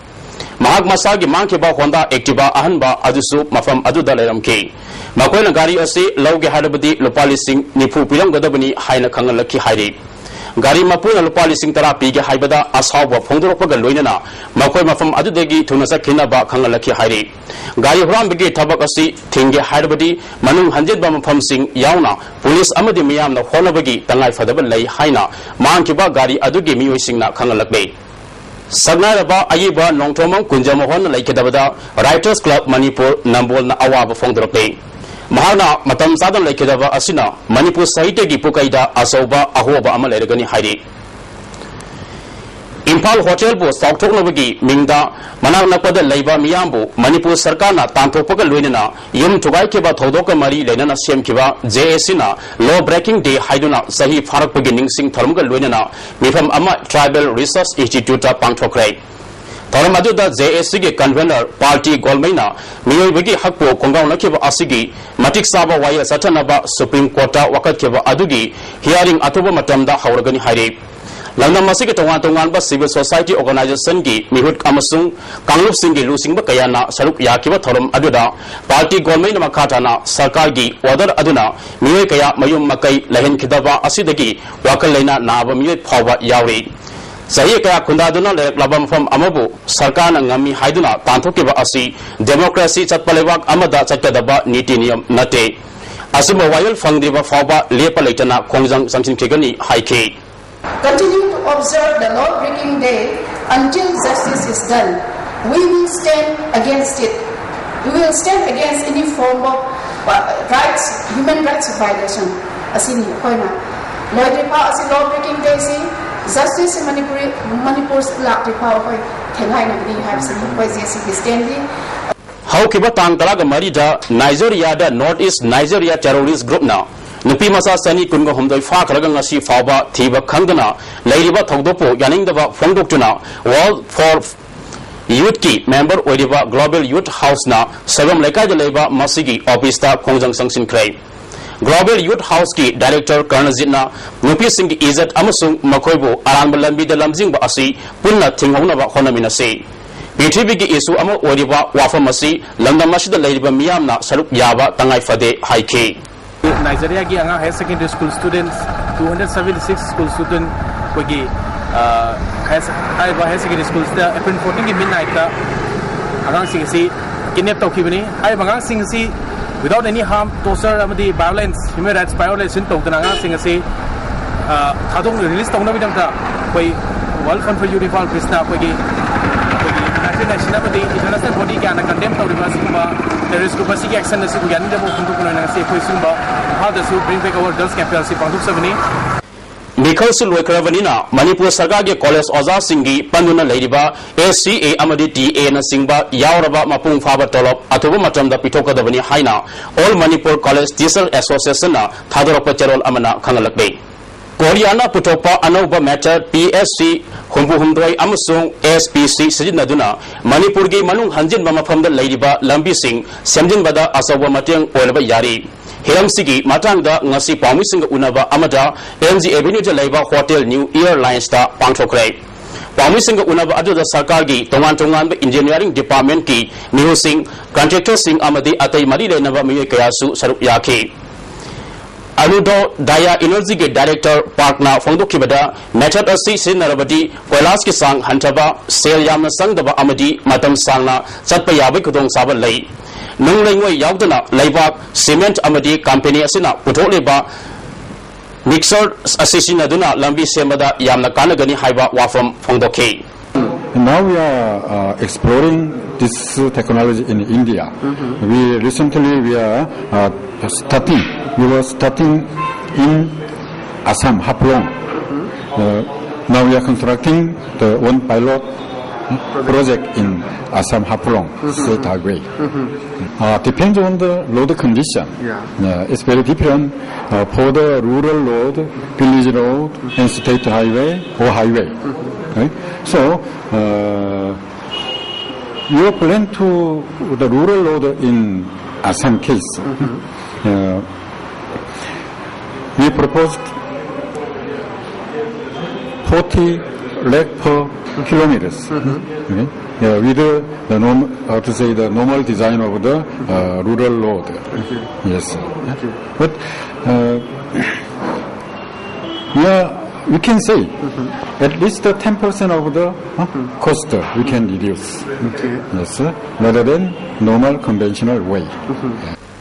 ꯃꯍꯥꯛ ꯃꯁꯥꯒꯤ ꯃꯥꯡꯈꯤꯕ ꯍꯣꯟꯗꯥ ꯑꯦꯛꯇꯤꯚꯥ ꯑꯍꯟꯕ ꯑꯗꯨꯁꯨ ꯃꯐꯝ ꯑꯗꯨꯗ ꯂꯩꯔꯝꯈꯤ꯫ ꯃꯈꯣꯏꯅ ꯒꯥꯔꯤ ꯑꯁꯤ ꯂꯧꯒꯦ ꯍꯥꯏꯔꯕꯗꯤ ꯂꯨꯄꯥ ꯂꯤꯁꯤꯡ ꯅꯤꯐꯨ ꯄꯤꯔꯝꯒꯗꯕꯅꯤ ꯍꯥꯏꯅ ꯈꯪꯍꯜꯂꯛꯈꯤ ꯍꯥꯏꯔꯤ꯫ ꯒꯥꯔꯤ ꯃꯄꯨꯅ ꯂꯨꯄꯥ ꯂꯤꯁꯤꯡ ꯇꯔꯥ ꯄꯤꯒꯦ ꯍꯥꯏꯕꯗ ꯑꯁꯥꯎꯕ ꯐꯣꯡꯗꯣꯔꯛꯄꯒ ꯂꯣꯏꯅꯅ ꯃꯈꯣꯏ ꯃꯐꯝ ꯑꯗꯨꯗꯒꯤ ꯊꯨꯅ ꯆꯠꯈꯤꯅꯕ ꯈꯪꯍꯜꯂꯛꯈꯤ ꯍꯥꯏꯔꯤ꯫ ꯒꯥꯔꯤ ꯍꯨꯔꯥꯟꯕꯒꯤ ꯊꯕꯛ ꯑꯁꯤ ꯊꯤꯡꯒꯦ ꯍꯥꯏꯔꯕꯗꯤ ꯃꯅꯨꯡ ꯍꯟꯖꯤꯟꯕ ꯃꯐꯝꯁꯤꯡ ꯌꯥꯎꯅ ꯄꯨꯂꯤꯁ ꯑꯃꯗꯤ ꯃꯤꯌꯥꯝꯅ ꯍꯣꯠꯅꯕꯒꯤ ꯇꯉꯥꯏꯐꯗꯕ ꯂꯩ ꯍꯥꯏꯅ ꯃꯥꯡꯈꯤꯕ ꯒꯥꯔꯤ ꯑꯗꯨꯒꯤ ꯃꯤꯑꯣꯏꯁꯤꯡꯅ ꯈꯪꯍꯜꯂꯛꯂꯤ꯫ ꯁꯛꯅꯥꯏꯔꯕ ꯑꯏꯕ ꯅꯣꯡꯊꯣꯝꯕꯝ ꯀꯨꯟꯖꯃꯣꯍꯟꯅ ꯂꯩꯈꯤꯗꯕꯗ Writers Club ꯃꯅꯤꯄꯨꯔ ꯅꯝꯕꯣꯜꯅ ꯑꯋꯥꯕ ꯐꯣꯡꯗꯣꯔꯛꯂꯤ꯫ ꯃꯍꯥꯛꯅ ꯃꯇꯝ ꯆꯥꯗꯅ ꯂꯩꯈꯤꯗꯕ ꯑꯁꯤꯅ ꯃꯅꯤꯄꯨꯔ ꯁꯥꯍꯤꯇ꯭ꯌꯒꯤ ꯄꯨꯀꯩꯗ ꯑꯆꯧꯕ ꯑꯍꯣꯕ ꯑꯃ ꯂꯩꯔꯒꯅꯤ ꯍꯥꯏꯔꯤ꯫ ꯏꯝꯐꯥꯜ ꯍꯣꯇꯦꯜꯕꯨ ꯆꯥꯎꯊꯣꯛꯅꯕꯒꯤ ꯃꯤꯡꯗ ꯃꯅꯥꯛ ꯅꯛꯄꯗ ꯂꯩꯕ ꯃꯤꯌꯥꯝꯕꯨ ꯃꯅꯤꯄꯨꯔ ꯁꯔꯀꯥꯔꯅ ꯇꯥꯟꯊꯣꯛꯄꯒ ꯂꯣꯏꯅꯅ ꯌꯨꯝ ꯊꯨꯒꯥꯏꯈꯤꯕ ꯊꯧꯗꯣꯛꯀ ꯃꯔꯤ ꯂꯩꯅꯅ ꯁꯦꯝꯈꯤꯕ J A C ꯅ Law Breaking Day ꯍꯥꯏꯗꯨꯅ ꯆꯍꯤ ꯐꯥꯔꯛꯄꯒꯤ ꯅꯤꯡꯁꯤꯡ ꯊꯧꯔꯝꯒ ꯂꯣꯏꯅꯅ ꯃꯤꯐꯝ ꯑꯃ Tribal Research Institute ꯇ ꯄꯥꯡꯊꯣꯛꯈ꯭ꯔꯦ꯫ ꯊꯧꯔꯝ ꯑꯗꯨꯗ J A C ꯒꯤ convener ꯄꯥꯔꯇꯤ ꯒꯣꯜꯃꯩꯅ ꯃꯤꯑꯣꯏꯕꯒꯤ ꯍꯛꯄꯨ ꯈꯣꯡꯒꯥꯎꯅꯈꯤꯕ ꯑꯁꯤꯒꯤ ꯃꯇꯤꯛ ꯆꯥꯕ ꯋꯥꯌꯦꯜ ꯆꯠꯊꯅꯕ Supreme Court ꯇ ꯋꯥꯀꯠꯈꯤꯕ ꯑꯗꯨꯒꯤ hearing ꯑꯊꯨꯕ ꯃꯇꯝꯗ ꯍꯧꯔꯒꯅꯤ ꯍꯥꯏꯔꯤ꯫ ꯂꯝꯗꯝ ꯑꯁꯤꯒꯤ ꯇꯣꯉꯥꯟ ꯇꯣꯉꯥꯟꯕ civil society organization ꯒꯤ ꯃꯤꯍꯨꯠ ꯑꯃꯁꯨꯡ ꯀꯥꯡꯂꯨꯞꯁꯤꯡꯒꯤ ꯂꯨꯆꯤꯡꯕ ꯀꯌꯥꯅ ꯁꯔꯨꯛ ꯌꯥꯈꯤꯕ ꯊꯧꯔꯝ ꯑꯗꯨꯗ ꯄꯥꯔꯇꯤ ꯒꯣꯜꯃꯩꯅ ꯃꯈꯥ ꯇꯥꯅ ꯁꯔꯀꯥꯔꯒꯤ order ꯑꯗꯨꯅ ꯃꯤꯑꯣꯏ ꯀꯌꯥ ꯃꯌꯨꯝ ꯃꯀꯩ ꯂꯩꯍꯟꯈꯤꯗꯕ ꯑꯁꯤꯗꯒꯤ ꯋꯥꯈꯜ ꯂꯩꯅꯥ ꯅꯥꯕ ꯃꯤꯑꯣꯏ ꯐꯥꯎꯕ ꯌꯥꯎꯔꯤ꯫ ꯆꯍꯤ ꯀꯌꯥ ꯈꯨꯟꯗꯥꯗꯨꯅ ꯂꯩꯔꯛꯂꯕ ꯃꯐꯝ ꯑꯃꯕꯨ ꯁꯔꯀꯥꯔꯅ ꯉꯝꯃꯤ ꯍꯥꯏꯗꯨꯅ ꯇꯥꯟꯊꯣꯛꯈꯤꯕ ꯑꯁꯤ democracy ꯆꯠꯄ ꯂꯩꯕꯥꯛ ꯑꯃꯗ ꯆꯠꯀꯗꯕ ꯅꯤꯇꯤ ꯅꯤꯌꯝ ꯅꯠꯇꯦ꯫ ꯑꯆꯨꯝꯕ ꯋꯥꯌꯦꯜ ꯐꯪꯗ꯭ꯔꯤꯕ ꯐꯥꯎꯕ ꯂꯦꯞꯄ ꯂꯩꯇꯅ ꯈꯣꯡꯖꯪ ꯆꯪꯁꯤꯟꯈꯤꯒꯅꯤ ꯍꯥꯏꯈꯤ꯫ Continue to observe the law breaking day until justice is done. We will stand against it. We will stand against any form of uh, rights, human rights violation. ꯑꯁꯤꯅꯤ ꯑꯩꯈꯣꯏꯅ ꯂꯣꯏꯗ꯭ꯔꯤꯐꯥꯎ ꯑꯁꯤ law breaking day ꯁꯤ justice ꯁꯤ ꯃꯅꯤꯄꯨꯔꯤ ꯃꯅꯤꯄꯨꯔ ꯂꯥꯛꯇ꯭ꯔꯤꯐꯥꯎ ꯑꯩꯈꯣꯏ ꯊꯦꯡꯒꯥꯏꯅꯒꯅꯤ ꯍꯥꯏꯕꯁꯤꯅꯤ ꯑꯩꯈꯣꯏ J A C ꯒꯤ stand ꯗꯤ꯫ ꯍꯧꯈꯤꯕ ꯇꯥꯡ ꯇꯔꯥꯒ ꯃꯔꯤꯗ ꯅꯥꯏꯖꯔꯤꯌꯥꯗ North East Nigeria terrorist group ꯅ ꯅꯨꯄꯤ ꯃꯆꯥ ꯆꯅꯤ ꯀꯨꯟꯒ ꯍꯨꯝꯗꯣꯏ ꯐꯥꯈ꯭ꯔꯒ ꯉꯁꯤ ꯐꯥꯎꯕ ꯊꯤꯕ ꯈꯪꯗꯅ ꯂꯩꯔꯤꯕ ꯊꯧꯗꯣꯛꯄꯨ ꯌꯥꯅꯤꯡꯗꯕ ꯐꯣꯡꯗꯣꯛꯇꯨꯅ World for Youth ꯀꯤ member ꯑꯣꯏꯔꯤꯕ Global Youth House ꯅ ꯁꯣꯏꯕꯝ ꯂꯩꯀꯥꯏꯗ ꯂꯩꯕ ꯃꯁꯤꯒꯤ office ꯇ ꯈꯣꯡꯖꯪ ꯆꯪꯁꯤꯟꯈ꯭ꯔꯦ꯫ Global Youth House ꯀꯤ director ꯀꯔꯅꯖꯤꯠꯅ ꯅꯨꯄꯤꯁꯤꯡꯒꯤ ꯏꯖꯠ ꯑꯃꯁꯨꯡ ꯃꯈꯣꯏꯕꯨ ꯑꯔꯥꯟꯕ ꯂꯝꯕꯤꯗ ꯂꯝꯖꯤꯡꯕ ꯑꯁꯤ ꯄꯨꯟꯅ ꯊꯤꯡꯍꯧꯅꯕ ꯍꯣꯠꯅꯃꯤꯟꯅꯁꯤ꯫ ꯄ꯭ꯔꯤꯊꯤꯕꯤꯒꯤ issue ꯑꯃ ꯑꯣꯏꯔꯤꯕ ꯋꯥꯐꯝ ꯑꯁꯤ ꯂꯝꯗꯝ ꯑꯁꯤꯗ ꯂꯩꯔꯤꯕ ꯃꯤꯌꯥꯝꯅ ꯁꯔꯨꯛ ꯌꯥꯕ ꯇꯉꯥꯏ ꯐꯗꯦ ꯍꯥꯏꯈꯤ꯫ ꯅꯥꯏꯖꯔꯤꯌꯥꯒꯤ ꯑꯉꯥꯡ higher secondary school students two hundred seventy six school student ꯑꯩꯈꯣꯏꯒꯤ ꯍꯥꯏꯔꯤꯕ higher secondary school ꯁꯤꯗ April fourteen ꯒꯤ midnight ꯇ ꯑꯉꯥꯡꯁꯤꯡ ꯑꯁꯤ kidnap ꯇꯧꯈꯤꯕꯅꯤ꯫ ꯍꯥꯏꯔꯤꯕ ꯑꯉꯥꯡꯁꯤꯡ ꯑꯁꯤ without any harm, torture ꯑꯃꯗꯤ violence, human rights violation ꯇꯧꯗꯅ ꯑꯉꯥꯡꯁꯤꯡ ꯑꯁꯤ ꯊꯥꯗꯣꯛ release ꯇꯧꯅꯕꯒꯤꯗꯃꯛꯇ ꯑꯩꯈꯣꯏ World Fund for Youth Imphal East ꯅ ꯑꯩꯈꯣꯏꯒꯤ ꯑꯩꯈꯣꯏꯒꯤ United Nation ꯑꯃꯗꯤ international body ꯀꯌꯥꯅ condemn ꯇꯧꯔꯤꯕ ꯑꯁꯤꯒꯨꯝꯕ terrorist group ꯑꯁꯤꯒꯤ action ꯑꯁꯤꯕꯨ ꯌꯥꯅꯤꯡꯗꯕ ꯐꯣꯡꯗꯣꯛꯄ ꯑꯣꯏꯅ ꯉꯁꯤ ꯑꯩꯈꯣꯏ ꯁꯤꯒꯨꯝꯕ ꯏꯝꯐꯥꯜꯗꯁꯨ Bring Back Our Girls campaign ꯑꯁꯤ ꯄꯥꯡꯊꯣꯛꯆꯕꯅꯤ꯫ ꯃꯤꯈꯜꯁꯨ ꯂꯣꯏꯈ꯭ꯔꯕꯅꯤꯅ ꯃꯅꯤꯄꯨꯔ ꯁꯔꯀꯥꯔꯒꯤ college ꯑꯣꯖꯥꯁꯤꯡꯒꯤ ꯄꯟꯗꯨꯅ ꯂꯩꯔꯤꯕ S C A ꯑꯃꯗꯤ T A ꯅꯆꯤꯡꯕ ꯌꯥꯎꯔꯕ ꯃꯄꯨꯡ ꯐꯥꯕ ꯇꯣꯂꯣꯞ ꯑꯊꯨꯕ ꯃꯇꯝꯗ ꯄꯤꯊꯣꯛꯀꯗꯕꯅꯤ ꯍꯥꯏꯅ All Manipur College Teacher Association ꯅ ꯊꯥꯗꯣꯔꯛꯄ ꯆꯦꯔꯣꯜ ꯑꯃꯅ ꯈꯪꯍꯜꯂꯛꯂꯤ꯫ ꯀꯣꯔꯤꯌꯥꯅ ꯄꯨꯊꯣꯛꯄ ꯑꯅꯧꯕ ꯃꯦꯊꯗ ꯄꯤ ꯑꯦꯁ ꯁꯤ ꯍꯨꯝꯐꯨ ꯍꯨꯝꯗꯣꯏ ꯑꯃꯁꯨꯡ ꯑꯦꯁ ꯄꯤ ꯁꯤ ꯁꯤꯖꯤꯟꯅꯗꯨꯅ ꯃꯅꯤꯄꯨꯔꯒꯤ ꯃꯅꯨꯡ ꯍꯟꯖꯤꯟꯕ ꯃꯐꯝꯗ ꯂꯩꯔꯤꯕ ꯂꯝꯕꯤꯁꯤꯡ ꯁꯦꯝꯖꯤꯟꯕꯗ ꯑꯆꯧꯕ ꯃꯇꯦꯡ ꯑꯣꯏꯔꯕ ꯌꯥꯔꯤ꯫ ꯍꯤꯔꯝꯁꯤꯒꯤ ꯃꯇꯥꯡꯗ ꯉꯁꯤ ꯄꯥꯎꯃꯤꯁꯤꯡꯒ ꯎꯅꯕ ꯑꯃꯗ ꯑꯦꯝ ꯖꯤ ꯑꯦꯚꯦꯅ꯭ꯌꯨꯗ ꯂꯩꯕ ꯍꯣꯇꯦꯜ ꯅ꯭ꯌꯨ ꯏꯌꯔ ꯂꯥꯏꯟꯁꯇ ꯄꯥꯡꯊꯣꯛꯈ꯭ꯔꯦ꯫ ꯄꯥꯎꯃꯤꯁꯤꯡꯒ ꯎꯅꯕ ꯑꯗꯨꯗ ꯁꯔꯀꯥꯔꯒꯤ ꯇꯣꯉꯥꯟ ꯇꯣꯉꯥꯟꯕ ꯏꯟꯖꯤꯅꯤꯌꯥꯔꯤꯡ ꯗꯤꯄꯥꯔꯠꯃꯦꯟꯠꯀꯤ ꯃꯤꯍꯨꯠꯁꯤꯡ, ꯀꯟꯇ꯭ꯔꯦꯛꯇꯔꯁꯤꯡ ꯑꯃꯗꯤ ꯑꯇꯩ ꯃꯔꯤ ꯂꯩꯅꯕ ꯃꯤꯑꯣꯏ ꯀꯌꯥꯁꯨ ꯁꯔꯨꯛ ꯌꯥꯈꯤ꯫ ꯑꯔꯨꯗꯣ ꯗꯥꯌꯥ ꯏꯅꯔꯖꯤꯒꯤ ꯗꯥꯏꯔꯦꯛꯇꯔ ꯄꯥꯔꯛꯅ ꯐꯣꯡꯗꯣꯛꯈꯤꯕꯗ, ꯃꯦꯊꯗ ꯑꯁꯤ ꯁꯤꯖꯤꯟꯅꯔꯕꯗꯤ ꯀꯣꯏꯂꯥꯁꯀꯤ ꯆꯥꯡ ꯍꯟꯊꯕ, ꯁꯦꯜ ꯌꯥꯝꯅ ꯆꯪꯗꯕ ꯑꯃꯗꯤ ꯃꯇꯝ ꯁꯥꯡꯅ ꯆꯠꯄ ꯌꯥꯕꯒꯤ ꯈꯨꯗꯣꯡꯆꯥꯕ ꯂꯩ꯫ ꯅꯨꯡ ꯂꯩꯉꯣꯏ ꯌꯥꯎꯗꯅ ꯂꯩꯕꯥꯛ, ꯁꯤꯃꯦꯟꯠ ꯑꯃꯗꯤ ꯀꯝꯄꯦꯅꯤ ꯑꯁꯤꯅ ꯄꯨꯊꯣꯛꯂꯤꯕ ꯃꯤꯛꯁꯔ ꯑꯁꯤ ꯁꯤꯖꯤꯟꯅꯗꯨꯅ ꯂꯝꯕꯤ ꯁꯦꯝꯕꯗ ꯌꯥꯝꯅ ꯀꯥꯟꯅꯒꯅꯤ ꯍꯥꯏꯕ ꯋꯥꯐꯝ ꯐꯣꯡꯗꯣꯛꯈꯤ꯫ Now we are uh, exploring this technology in India. We recently we are uh, starting. We were starting in Assam Haflong. Uh, now we are constructing the one pilot project in Assam Haflong State Highway. Uh, depends on the road condition. Yeah. Uh, it's very different uh, for the rural road, village road, and state highway or highway. Right? So uh, your plan to the rural road in Assam case, uh, we proposed forty lakh per kilometers. Okay? Yeah, with the, the norm, how to say, the normal design of the uh, rural road. Yes. But uh, yeah, we can say at least the ten percent of the uh, cost we can reduce. Yes, rather than normal conventional way.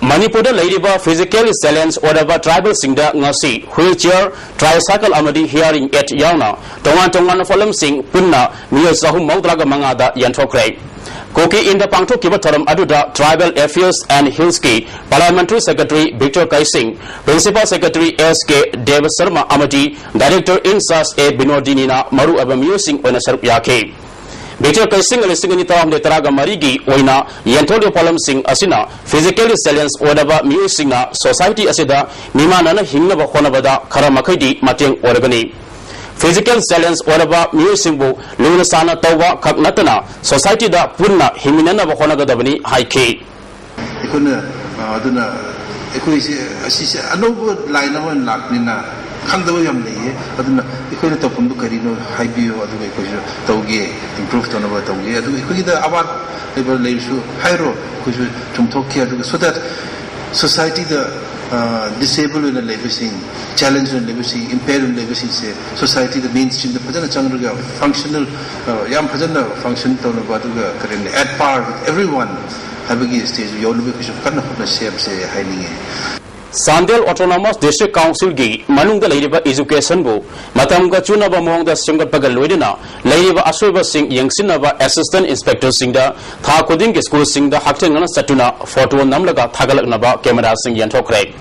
ꯃꯅꯤꯄꯨꯔꯗ ꯂꯩꯔꯤꯕ physical challenge ꯑꯣꯏꯔꯕ ꯇ꯭ꯔꯥꯏꯕꯦꯜꯁꯤꯡꯗ ꯉꯁꯤ Wheel ꯆꯤꯌꯔ, ꯇ꯭ꯔꯥꯏꯁꯥꯏꯀꯜ ꯑꯃꯗꯤ hearing ꯑꯦꯗ ꯌꯥꯎꯅ ꯇꯣꯉꯥꯟ ꯇꯣꯉꯥꯟꯕ ꯄꯣꯠꯂꯝꯁꯤꯡ ꯄꯨꯟꯅ ꯃꯤꯑꯣꯏ ꯆꯍꯨꯝ ꯃꯧꯗ꯭ꯔꯥꯒ ꯃꯉꯥꯗ ꯌꯦꯟꯊꯣꯛꯈ꯭ꯔꯦ꯫ ꯀꯨꯀꯤ ꯏꯟꯗ ꯄꯥꯡꯊꯣꯛꯈꯤꯕ ꯊꯧꯔꯝ ꯑꯗꯨꯗ Tribal Affairs and Hillsꯀꯤ Parliamentary Secretary Victor ꯀꯩꯁꯤꯡ, Principal Secretary ꯑꯦꯁ ꯀꯦ ꯗꯦꯕ ꯁꯔꯃ ꯑꯃꯗꯤ Director in Charge ꯑꯦ ꯕꯤꯅꯣꯗꯤꯅꯤꯅ ꯃꯔꯨꯑꯣꯏꯕ ꯃꯤꯑꯣꯏꯁꯤꯡ ꯑꯣꯏꯅ ꯁꯔꯨꯛ ꯌꯥꯈꯤ꯫ ꯕꯤꯇꯦꯜ ꯀꯩꯁꯤꯡ ꯂꯤꯁꯤꯡ ꯑꯅꯤ ꯇꯔꯥꯍꯨꯝꯗꯣꯏ ꯇꯔꯥꯒ ꯃꯔꯤꯒꯤ ꯑꯣꯏꯅ ꯌꯦꯟꯊꯣꯛꯂꯤꯕ ꯄꯣꯠꯂꯝꯁꯤꯡ ꯑꯁꯤꯅ physically challenge ꯑꯣꯏꯔꯕ ꯃꯤꯑꯣꯏꯁꯤꯡꯅ society ꯑꯁꯤꯗ ꯃꯤꯃꯥꯟꯅꯅ ꯍꯤꯡꯅꯕ ꯍꯣꯠꯅꯕꯗ ꯈꯔ ꯃꯈꯩꯗꯤ ꯃꯇꯦꯡ ꯑꯣꯏꯔꯒꯅꯤ꯫ Physical challenge ꯑꯣꯏꯔꯕ ꯃꯤꯑꯣꯏꯁꯤꯡꯕꯨ ꯂꯨꯅ ꯆꯥꯟꯅ ꯇꯧꯕ ꯈꯛ ꯅꯠꯇꯅ society ꯗ ꯄꯨꯟꯅ ꯍꯤꯡꯃꯤꯟꯅꯅꯕ ꯍꯣꯠꯅꯒꯗꯕꯅꯤ ꯍꯥꯏꯈꯤ꯫ ꯑꯩꯈꯣꯏꯅ, ꯑ, ꯑꯗꯨꯅ ꯑꯩꯈꯣꯏꯁꯦ ꯑꯁꯤꯁꯦ ꯑꯅꯧꯕ line ꯑꯃ ꯑꯣꯏꯅ ꯂꯥꯛꯄꯅꯤꯅ ꯈꯪꯗꯕ ꯌꯥꯝ ꯂꯩꯌꯦ꯫ ꯑꯗꯨꯅ ꯑꯩꯈꯣꯏꯅ ꯇꯧꯐꯝꯗꯨ ꯀꯔꯤꯅꯣ ꯍꯥꯏꯕꯤꯌꯨ, ꯑꯗꯨꯒ ꯑꯩꯈꯣꯏꯁꯨ ꯇꯧꯒꯦ, improve ꯇꯧꯅꯕ ꯇꯧꯒꯦ꯫ ꯑꯗꯨꯒ ꯑꯩꯈꯣꯏꯒꯤꯗ ꯑꯋꯥꯠ ꯑꯄ ꯂꯩꯔꯁꯨ ꯍꯥꯏꯔꯣ, ꯑꯩꯈꯣꯏꯁꯨ ꯆꯨꯝꯊꯣꯛꯀꯦ꯫ ꯑꯗꯨꯒ so that society ꯗ, ꯑ, disable ꯑꯣꯏꯅ ꯂꯩꯕꯁꯤꯡ, challenge ꯑꯣꯏꯅ ꯂꯩꯕꯁꯤꯡ, impaired ꯑꯣꯏꯅ ꯂꯩꯕꯁꯤꯡꯁꯦ society ꯗ, mainstream ꯗ ꯐꯖꯅ ꯆꯪꯂꯒ functional, ꯑ, ꯌꯥꯝ ꯐꯖꯅ function ꯇꯧꯅꯕ, ꯑꯗꯨꯒ ꯀꯔꯤ ꯍꯥꯏꯅꯤ, at par with everyone ꯍꯥꯏꯕꯒꯤ stage ꯌꯧꯅꯕꯒꯤꯁꯨ ꯀꯟꯅ ꯍꯣꯠꯅꯁꯦ ꯍꯥꯏꯕꯁꯦ ꯍꯥꯏꯅꯤꯡꯉꯤ꯫ ꯆꯥꯟꯗꯦꯜ Autonomous District Council ꯒꯤ ꯃꯅꯨꯡꯗ ꯂꯩꯔꯤꯕ education ꯕꯨ ꯃꯇꯝꯒ ꯆꯨꯅꯕ ꯃꯑꯣꯡꯗ ꯁꯦꯝꯒꯠꯄꯒ ꯂꯣꯏꯅꯅ ꯂꯩꯔꯤꯕ ꯑꯁꯣꯏꯕꯁꯤꯡ ꯌꯦꯡꯁꯤꯟꯅꯕ assistant inspector ꯁꯤꯡꯗ ꯊꯥ ꯈꯨꯗꯤꯡꯒꯤ school ꯁꯤꯡꯗ ꯍꯛꯊꯦꯡꯅꯅ ꯆꯠꯇꯨꯅ photo ꯅꯝꯂꯒ ꯊꯥꯒꯠꯂꯛꯅꯕ camera ꯁꯤꯡ ꯌꯦꯟꯊꯣꯛꯈ꯭ꯔꯦ꯫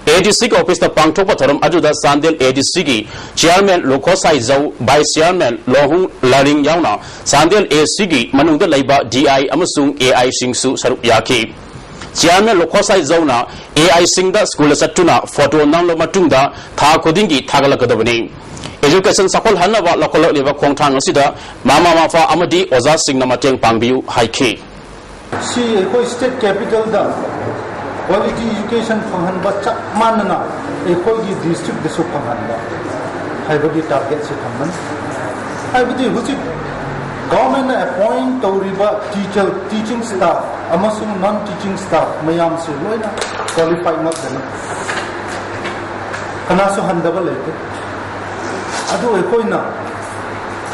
A D C ꯒꯤ office ꯇ ꯄꯥꯡꯊꯣꯛꯄ ꯊꯧꯔꯝ ꯑꯗꯨꯗ ꯆꯥꯟꯗꯦꯜ A D C ꯒꯤ chairman ꯂꯨꯈꯣꯁꯥꯏ ꯖꯧ, vice chairman ꯂꯣꯍꯨꯡ ꯂꯥꯔꯤꯡ ꯌꯥꯎꯅ ꯆꯥꯟꯗꯦꯜ A C ꯒꯤ ꯃꯅꯨꯡꯗ ꯂꯩꯕ D I ꯑꯃꯁꯨꯡ A I ꯁꯤꯡꯁꯨ ꯁꯔꯨꯛ ꯌꯥꯈꯤ꯫ Chairman ꯂꯨꯈꯣꯁꯥꯏ ꯖꯧꯅ A I ꯁꯤꯡꯗ school ꯗ ꯆꯠꯇꯨꯅ photo ꯅꯝꯂꯕ ꯃꯇꯨꯡꯗ ꯊꯥ ꯈꯨꯗꯤꯡꯒꯤ ꯊꯥꯒꯠꯂꯛꯀꯗꯕꯅꯤ꯫ Education ꯆꯥꯎꯈꯠꯍꯟꯅꯕ ꯂꯧꯈꯠꯂꯛꯂꯤꯕ ꯈꯣꯡꯊꯥꯡ ꯑꯁꯤꯗ ꯃꯃꯥ ꯃꯄꯥ ꯑꯃꯗꯤ ꯑꯣꯖꯥꯁꯤꯡꯅ ꯃꯇꯦꯡ ꯄꯥꯡꯕꯤꯌꯨ ꯍꯥꯏꯈꯤ꯫ ꯁꯤ ꯑꯩꯈꯣꯏ state capital ꯗ quality education ꯐꯪꯍꯟꯕ ꯆꯞ ꯃꯥꯟꯅꯅ ꯑꯩꯈꯣꯏꯒꯤ district ꯇꯁꯨ ꯐꯪꯍꯟꯕ ꯍꯥꯏꯕꯒꯤ target ꯁꯤ ꯊꯝꯕꯅꯤ꯫ ꯍꯥꯏꯕꯗꯤ ꯍꯧꯖꯤꯛ government ꯅ appoint ꯇꯧꯔꯤꯕ teacher, teaching staff ꯑꯃꯁꯨꯡ non teaching staff ꯃꯌꯥꯝꯁꯤ ꯂꯣꯏꯅ qualified ꯉꯥꯛꯇꯅꯤ꯫ ꯀꯅꯥꯁꯨ ꯍꯟꯊꯕ ꯂꯩꯇꯦ꯫ ꯑꯗꯨ ꯑꯩꯈꯣꯏꯅ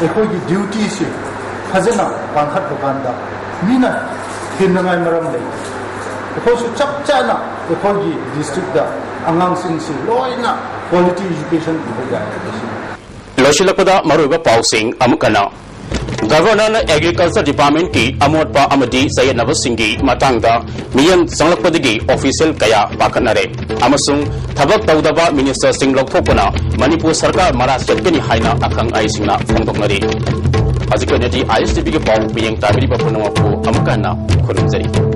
ꯑꯩꯈꯣꯏꯒꯤ duty ꯁꯤ ꯐꯖꯅ ꯄꯥꯡꯈꯠꯄ ꯀꯥꯟꯗ ꯃꯤꯅ ꯍꯦꯟꯅꯉꯥꯏ ꯃꯔꯝ ꯂꯩꯇꯦ꯫ ꯑꯩꯈꯣꯏꯁꯨ ꯆꯞ ꯆꯥꯅ ꯑꯩꯈꯣꯏꯒꯤ district ꯇ ꯑꯉꯥꯡꯁꯤꯡꯁꯤ ꯂꯣꯏꯅ quality education ꯄꯤꯕ ꯌꯥꯏ ꯍꯥꯏꯕꯁꯤꯅꯤ꯫ ꯂꯣꯏꯁꯤꯜꯂꯛꯄꯗ ꯃꯔꯨꯑꯣꯏꯕ ꯄꯥꯎꯁꯤꯡ ꯑꯃꯨꯛ ꯍꯟꯅ꯫ ꯒꯚꯔꯅꯔꯅ ꯑꯦꯒ꯭ꯔꯤꯀꯜꯆꯔ ꯗꯤꯄꯥꯔꯠꯃꯦꯟꯠꯀꯤ ꯑꯃꯣꯠꯄ ꯑꯃꯗꯤ ꯆꯌꯦꯠꯅꯕꯁꯤꯡꯒꯤ ꯃꯇꯥꯡꯗ ꯃꯤꯠꯌꯦꯡ ꯆꯪꯂꯛꯄꯗꯒꯤ ꯑꯣꯐꯤꯁꯤꯌꯦꯜ ꯀꯌꯥ ꯄꯥꯈꯠꯅꯔꯦ ꯑꯃꯁꯨꯡ ꯊꯕꯛ ꯇꯧꯗꯕ ꯃꯤꯅꯤꯁꯇꯔꯁꯤꯡ ꯂꯧꯊꯣꯛꯄꯅ ꯃꯅꯤꯄꯨꯔ ꯁꯔꯀꯥꯔ ꯃꯔꯥ ꯆꯠꯀꯅꯤ ꯍꯥꯏꯅ ꯑꯈꯪ ꯑꯍꯩꯁꯤꯡꯅ ꯐꯣꯡꯗꯣꯛꯅꯔꯤ꯫ ꯍꯧꯖꯤꯛꯀꯤ ꯑꯣꯏꯅꯗꯤ ꯑꯥꯏ ꯑꯦꯁ ꯇꯤ ꯚꯤꯒꯤ ꯄꯥꯎ ꯃꯤꯠꯌꯦꯡ ꯇꯥꯕꯤꯔꯤꯕ ꯄꯨꯝꯅꯃꯛꯄꯨ ꯑꯃꯨꯛꯀ ꯍꯟꯅ ꯈꯨꯔꯨꯝꯖꯔꯤ꯫